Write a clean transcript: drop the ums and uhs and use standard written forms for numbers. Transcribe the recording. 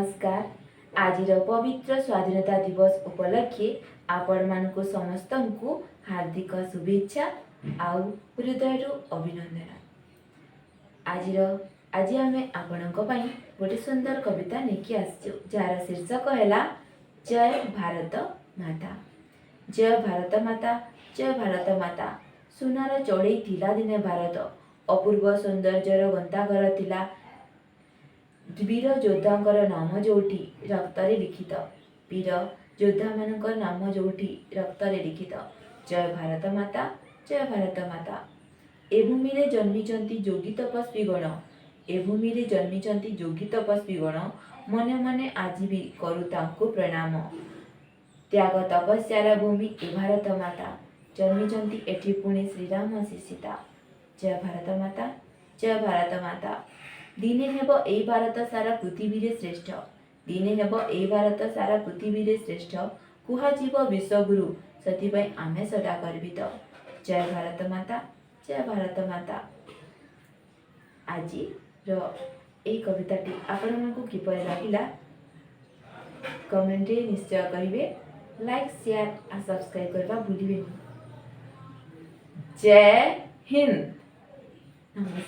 ନମସ୍କାର। ଆଜିର ପବିତ୍ର ସ୍ୱାଧୀନତା ଦିବସ ଉପଲକ୍ଷେ ଆପଣମାନଙ୍କୁ ସମସ୍ତଙ୍କୁ ହାର୍ଦ୍ଦିକ ଶୁଭେଚ୍ଛା ଆଉ ହୃଦୟରୁ ଅଭିନନ୍ଦନ। ଆଜି ଆମେ ଆପଣଙ୍କ ପାଇଁ ଗୋଟେ ସୁନ୍ଦର କବିତା ନେଇକି ଆସିଛୁ, ଯାହାର ଶୀର୍ଷକ ହେଲା ଜୟ ଭାରତ ମାତା। ଜୟ ଭାରତ ମାତା, ଜୟ ଭାରତ ମାତା। ସୁନାର ଚଢ଼େଇ ଥିଲା ଦିନେ ଭାରତ। ଅପୂର୍ବ ସୌନ୍ଦର୍ଯ୍ୟର ଗନ୍ତାଘର ଥିଲା। ବୀର ଯୋଦ୍ଧାଙ୍କର ନାମ ଯୋଉଠି ରକ୍ତରେ ଲିଖିତ, ବୀର ଯୋଦ୍ଧାମାନଙ୍କ ନାମ ଯୋଉଠି ରକ୍ତରେ ଲିଖିତ। ଜୟ ଭାରତ ମାତା, ଜୟ ଭାରତ ମାତା। ଏ ଭୂମିରେ ଜନ୍ମିଛନ୍ତି ଯୋଗୀ ତପସ୍ୱୀ ଗଣ। ଏ ଭୂମିରେ ଜନ୍ମିଛନ୍ତି ଯୋଗୀ ତପସ୍ୱୀ ଗଣ। ମନେ ମନେ ଆଜି ବି କରୁ ତାଙ୍କୁ ପ୍ରଣାମ। ତ୍ୟାଗ ତପସ୍ୟାର ଭୂମି ଏ ଭାରତ ମାତା। ଜନ୍ମିଛନ୍ତି ଏଠି ପୁଣି ଶ୍ରୀରାମ, ଶ୍ରୀ ସୀତା। ଜୟ ଭାରତ ମାତା, ଜୟ ଭାରତ ମାତା। ଦିନେ ହେବ ଏଇ ଭାରତ ସାରା ପୃଥିବୀରେ ଶ୍ରେଷ୍ଠ। ଦିନେ ହେବ ଏଇ ଭାରତ ସାରା ପୃଥିବୀରେ ଶ୍ରେଷ୍ଠ। କୁହାଯିବ ବିଶ୍ୱଗୁରୁ, ସେଥିପାଇଁ ଆମେ ସଦା ଗର୍ବିତ। ଜୟ ଭାରତ ମାତା, ଜୟ ଭାରତ ମାତା। ଆଜିର ଏଇ କବିତାଟି ଆପଣମାନଙ୍କୁ କିପରି ଲାଗିଲା, କମେଣ୍ଟରେ ନିଶ୍ଚୟ କହିବେ। ଲାଇକ୍, ସେୟାର ଆଉ ସବସ୍କ୍ରାଇବ୍ କରିବା ଭୁଲିବେନି। ଜୟ ହିନ୍ଦ, ନମସ୍କାର।